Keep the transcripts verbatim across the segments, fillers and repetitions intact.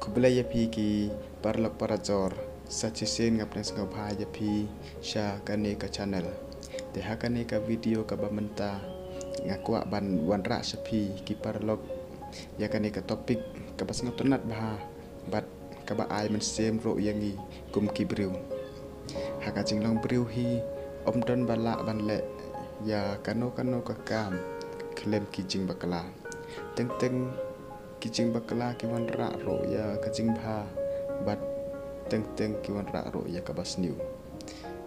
Khublei ïa phi ki paralok parajor, sa shisien nga pdiang sngewbha ïa phi sha kane ka channel. Te ha kane ka video kaba mynta nga kwah ban wanrah sha phi ki paralok ïa kane ka topic kaba sngewtynnat bha bad kaba ai mynsiem ruh ïa ngi kum ki briew. Ha ka jinglong briew hi ym don ba lah ban leh ïa kano kano ka kam khlem ki jingbakla. Teng teng ki jingbakla ki wanrah ruh ïa ka jingbha bad teng teng ki wanrah ruh ïa kaba sniew.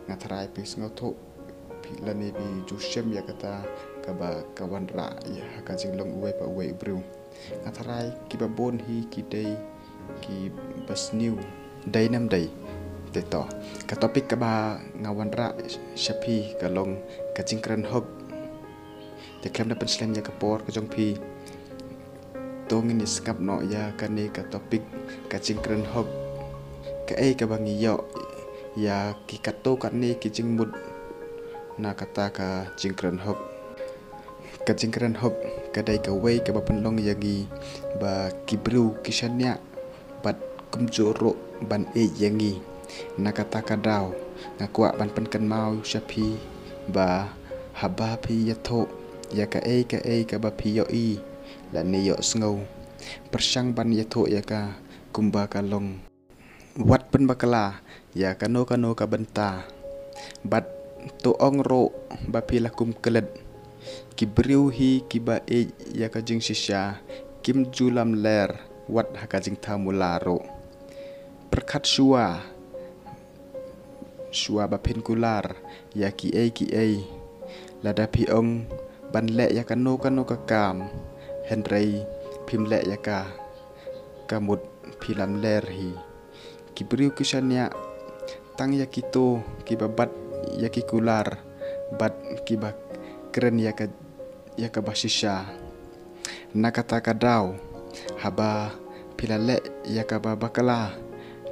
Nga tharai phi sngewthuh phi lane phi ju shem ïa kata kaba ka wanrah ïa ha ka jinglong uwei pa uwei u briew. Nga tharai kiba bun hi ki dei kiba sniew. Dei ne ym dei? Te to, ka topic kaba nga wanrah sha phi ka long ka jingkren hok. Te khlem da pynslem ïa ka por ka jong phi, to ngin ïa sngap noh ïa kane ka topic, ka jingkren hok. Kaei kaba ngi ïoh ïa ki katto katne ki jingmut na kata ka jingkren hok? Ka jingkren hok ka dei kawei kaba pynlong ïa ngi ba ki briew ki shaniah bad kumjuh ruh ban ïeit ïa ngi. Na kata ka daw nga kwah ban pynkynmaw sha phi ba haba phi ïathuh ïa kaei kaei kaba phi ïohi lane ïohsngew, pyrshang ban ïathuh ïa ka kumba ka long. Wat pynbakla ïa kano kano ka bynta. Bad to ong ruh ba phi la kum klet. Ki briew hi kiba ïeit ïa ka jingshisha kim ju lamler wat ha ka jingthaw mula ruh. Pyrkhat shuwa, shuwa ba phin kular ïa kiei kiei. Lada phi ong ban leh ïa kano kano ka kam, hynrei phim leh ïa ka, ka mut phi lamler hi. Ki briew ki shaniah tang ïa kito kiba bat ïa ki kular bad kiba kren ïa ka, ïa kaba shisha. Na kata ka daw, haba phi la leh ïa kaba bakla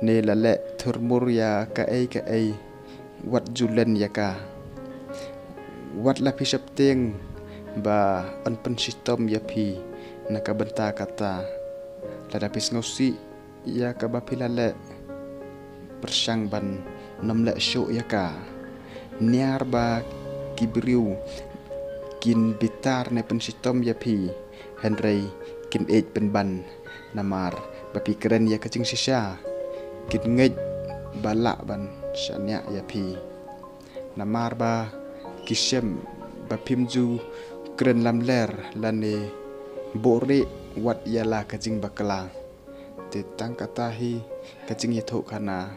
ne la leh thurmur ïa kaei kaei, wat ju len ïa ka. Wat la phi sheptieng ba yn pynshitom ïa phi na ka bynta kata. Lada phi sngewsih ïa kaba phi la leh, pyrshang ban nym leh shuh ïa ka. Niar ba ki briew kin bitar ne pynshitom ïa phi, hynrei kin ïeit pynban namar ba phi kren ïa ka jingshisha. Kin ngeit ba lah ban shaniah ïa phi namar ba ki shem ba phim ju kren lamler lane buhrieh wat ïa la ka jingbakla. Te tang kata hi ka jingïathuhkhana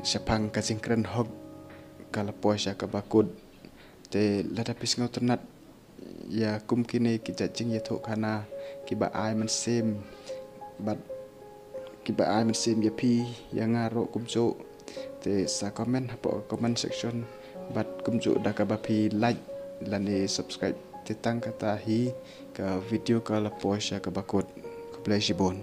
shaphang ka jingkren hok ka la poi sha kaba kut. Te lada phi sngewtynnat ïa kum kine ki jait jingïathuhkhana kiba ai mynsiem bad kiba ai mynsiem ïa phi, ïa nga ruh kumjuh, te sa comment hapoh ka comment section bad kumjuh da kaba phi like lane subscribe. Te tang kata hi ka video ka la poi sha kaba kut. Khublei shibun.